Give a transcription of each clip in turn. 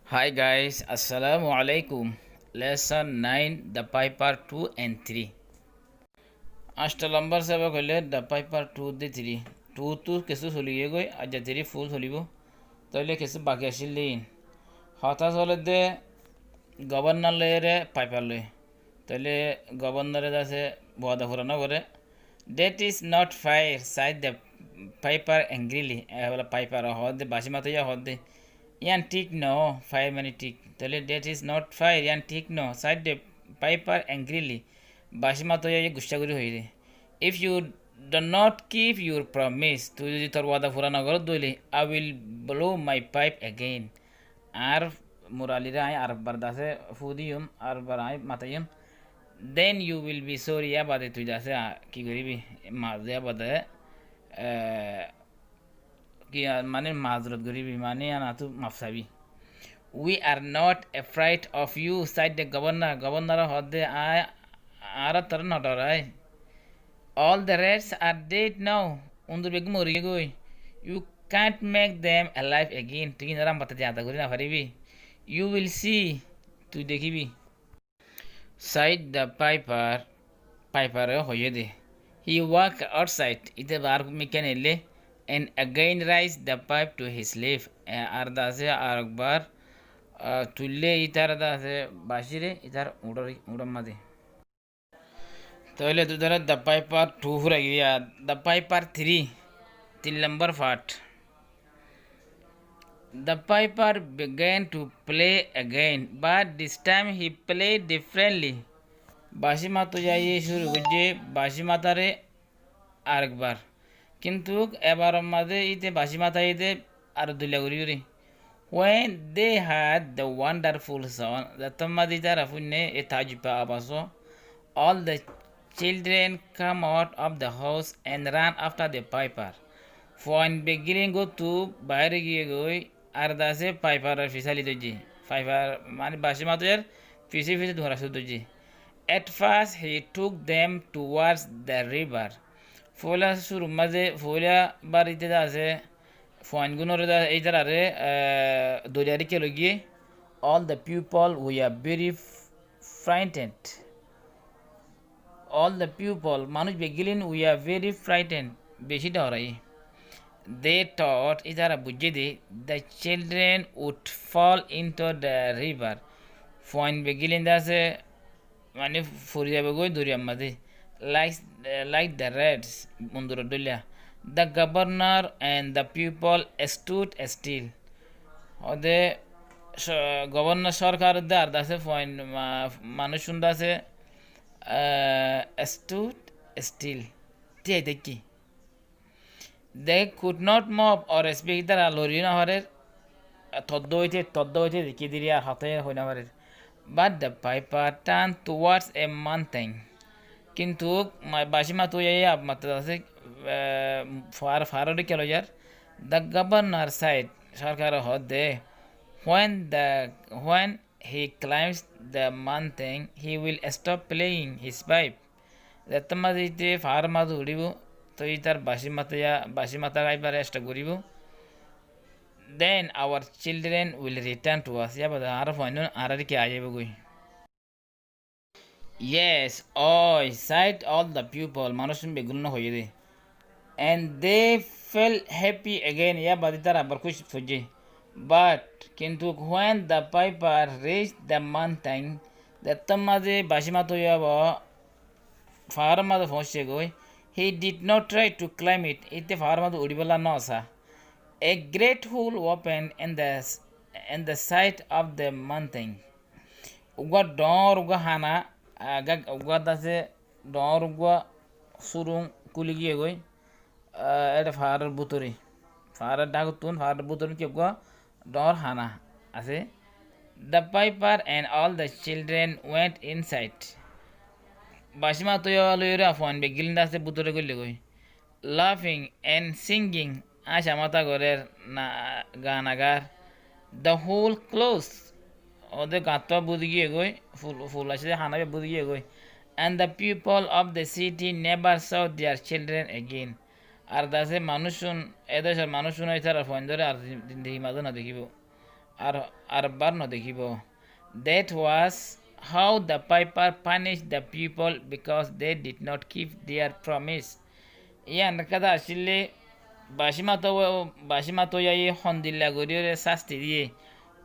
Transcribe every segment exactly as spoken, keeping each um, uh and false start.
Hi guys, assalamu alaikum. Lesson nine, The Piper two and three. Añctho lombor sobok óile The Piper two de three. Two tu kessú soli giyé goi, aijja three full solibo. Tóile kessú baki accíl de iín. Hotá soler de governor loi re piper loi. Tóile governor e de asé wada fura no goré. "That is not fair," said the piper angrily. E bóle piper e hoó de, baci matoiya hoó de, "Yián thík no." Fair mani thík. Tóile, "That is not fair, yián thík no," said the piper angrily. Baci matoiya ye guccá gorí hoiyé de, "If you do not keep your promise," tui zodi tor wada fura no gorós de óile, "I will blow my pipe again." Añár murali re añí arekbar de asé fú diyum, arekbar añí mataiyum. "Then you will be sorry," yá bade tui de asé, a, ki goríbi, mazé yá bade, e, ki, a, mane mazorot goríbi, mane yián atú maf saibi. "We are not afraid of you," said the governor. Governor e hoó de, "Añí, añára toré no dhorai." "All the rats are dead now." Undur beggún mori giyé goi. "You can't make them alive again." Tui iín ore añár bata ziyada gorí no faribi. "You will see." Tui dekíbi. Said the piper, piper e hoiyé de. He walked outside, íte baár mikká neillé, and again raised the pipe to his lip. E, ar de asé arekbar, a, tuillé ítar de asé bacíre, ítar uñçor, uñçor mazé. Tóile dui dóre the piper two fúrai giyé, the piper three, tin lombor part. The piper began to play again, but this time he played differently. Baci matoiya ye cúru goijjé baci matare arekbar. Kintu ebar mazé íte baci mataiyé de aró duilla gorí gorí. When they heard the wonderful sound, zettót mazé ítara fúinne e taajjub abas, all the children come out of the house and ran after the piper. Fuain beggín góttu baáre giyé goi, ar de asé piper or fisá li dóijje. Piper mane baci matoiyar fisé fisé duñra cúru dóijje. At first he took them towards the river. Foóila cúrur mazé, foóila bar íte de asé, fuain gúnore de ítarare, e, doriyar íkka loi giyé. All the people were very f-, frightened. All the people, manúic beggín were very frightened, beci dhoraiyé. They thought, ítara buijjé de, the children would fall into the river. Fuain beggín de asé, mane fori zaibo goi doriyar mazé, like, like the rats, unduror dóilla. The governor and the people stood still. Óde so-, governor, sorkar de ar de asé fuain ma-, manúic un de asé, e, stood still. Tíai táikke. They could not move or speak, ítara lori no farer, toddo óite, toddo óite dekí diri ar hotá hoi no farer. But the piper turned towards a mountain. Kintu ma-, baci matoiya ye ab matte asé, e, far, far or íkka loi zar. The governor said, sorkare hoó de, when the, when he climbs the mountain, he will stop playing his pipe. Zettót mazé íte far or mazé uçíbo, tói ítar baci mata, baci mata gaibare stop goríbo. Then our children will return to us. Yá bade añárar fuain un añárar íkka aái zaibo goi. Yes, oi, said all the people, manúic un beggún hoiyé de. And they felt happy again, yá bade ítara abar kúci foijjé. But, kintu when the piper reached the mountain, zettót mazé baci matoiya ba far or mazé foóñiccé goi, he did not try to climb it, íte far or mazé uçíbolla no saá. A great hole opened in the s-, in the side of the mountain. Uggúa dhoóñr uggúa hána, a, ga-, uggúa de asé dhoóñr uggúa surung kúli giyé goi, a, ére far or bútore, far or dhákottún, far or bútore ki uggúa dhoóñr hána asé. The piper and all the children went inside. Baci matoiya loi re fuain beggín de asé bútore goillé goi. Laughing and singing, háñci tamacá gorér, na, gan agar. The hole closed, óde gañttu búzi giyé goi, ful, ful asé de hána búzi giyé goi. And the people of the city never saw their children again. Ar de asé manúic un, e decór manúic un ítara fuain dóre ar zin-, zindigi mazé no dekíbo. ar, ar bar no dekíbo. That was how the piper punished the people because they did not keep their promise. Yían ekkán accíl de, bací mato, bací mato yáye hondilla goríyore sásti diyé.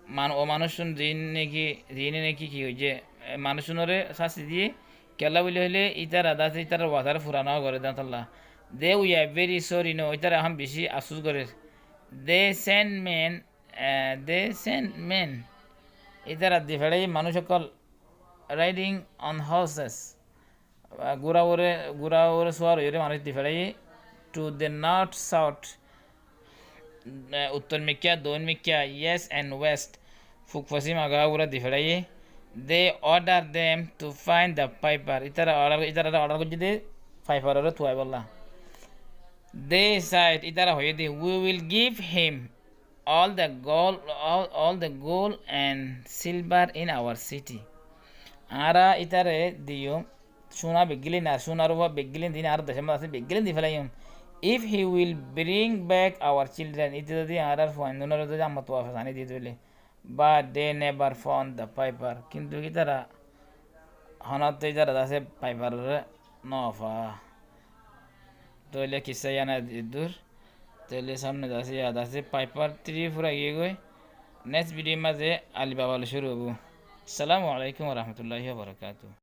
Man-, ó manúiccún ziín niki, ziíne niki ki óiye, e, manúiccúnore sásti diyé. Kiyólla buli hoilé, ítara dáse ítarar wada fura no goré de tolla. They were very sorry, no, ítara ehón bicí afsús gorér. They sent men, e, they sent men. Ítara di feçáiye manúic ókkol riding on horses. Gúra uore, gúra uore suwar óiyore manúic di feçáiye. To the north, south, e, uttor mikká, doin mikká, east and west, fuk fosim, aga gúra di feçáiye. They ordered them to find the piper. Ítara order, ítarare order goijjé de piper ore tuwaibolla. They said, ítara hoiyé de, we will give him all the gold, all, all the gold and silver in our city. Añára ítare diyum, cúna beggílin ar cúnar ufa beggílin ziín añárar decór mazé asé beggílin di felaiyum. If he will bring back our children, íte zodi añárar fuaindúnore zodi ammáttu wafes aní diyé toile. But they never found the piper. Kintu ítara honóttu ítara dáse piper ore no fa. Toile kissá yían eddur. Toile samne dáse yían dáse piper three fura giyé goi. Next video mazé Alibaba loi cúru óibo. Assalamu alaikum wa rahmatullahi wa barakatuhu.